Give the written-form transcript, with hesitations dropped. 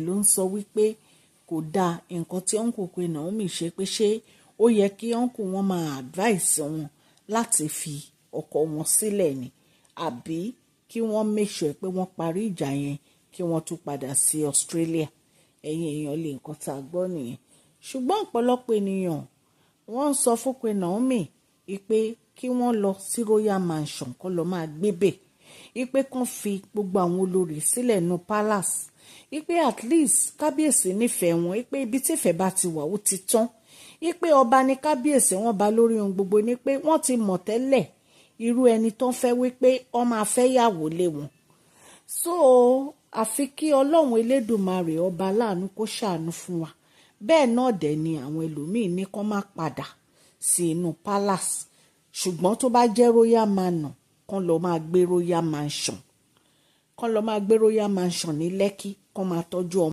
Ló ń sọ wípé kò dáa nǹkan tí uncle Queen Naomi ṣe, pé ṣé ó yẹ kí uncle wọn máa advice wọn láti fi ọkọ wọn sílẹ̀ ni, àbí kí wọ́n make sure pé wọ́n parí ìjà yẹn kí wọ́n tún padà sí Australia? Ẹ̀yin èèyàn lè, nǹkan tá a gbọ́ nìyẹn. Ṣùgbọ́n ọ̀pọ̀lọpọ̀ ènìyàn, wọ́n ń sọ fún Queen Naomi pé kí wọ́n lọ sí Royal Mansion, kó lọ máa gbébẹ̀, ipe kan fi gbogbo àwọn olórí sílẹ̀ nínú palace, ipe at least kábíyèsí nífẹ̀ẹ́ wọn, ipe ibi tífẹ̀ẹ́ bá ti wà, ó ti tán, ipe ọba ní kábíyèsí, wọn bá lórí ohun gbogbo, ní pé wọ́n ti mọ̀ tẹ́lẹ̀ irú ẹni tó ń fẹ́, wípé wọ́n máa fẹ́ yàwó lé wọn. So àfi kí Ọlọ́run Elédùmarè, ọba láàánú, kó ṣàánú fún wa. Bẹ́ẹ̀ náà dẹ̀ ni àwọn ẹlòmíín ní kó má padà sí inú palace, ṣùgbọ́n tó bá jẹ́ royal manor, kán lọ máa gbé royal mansion, kán lọ máa gbé royal mansion ní Lẹ́kì, kán máa tọ́jú ọmọ.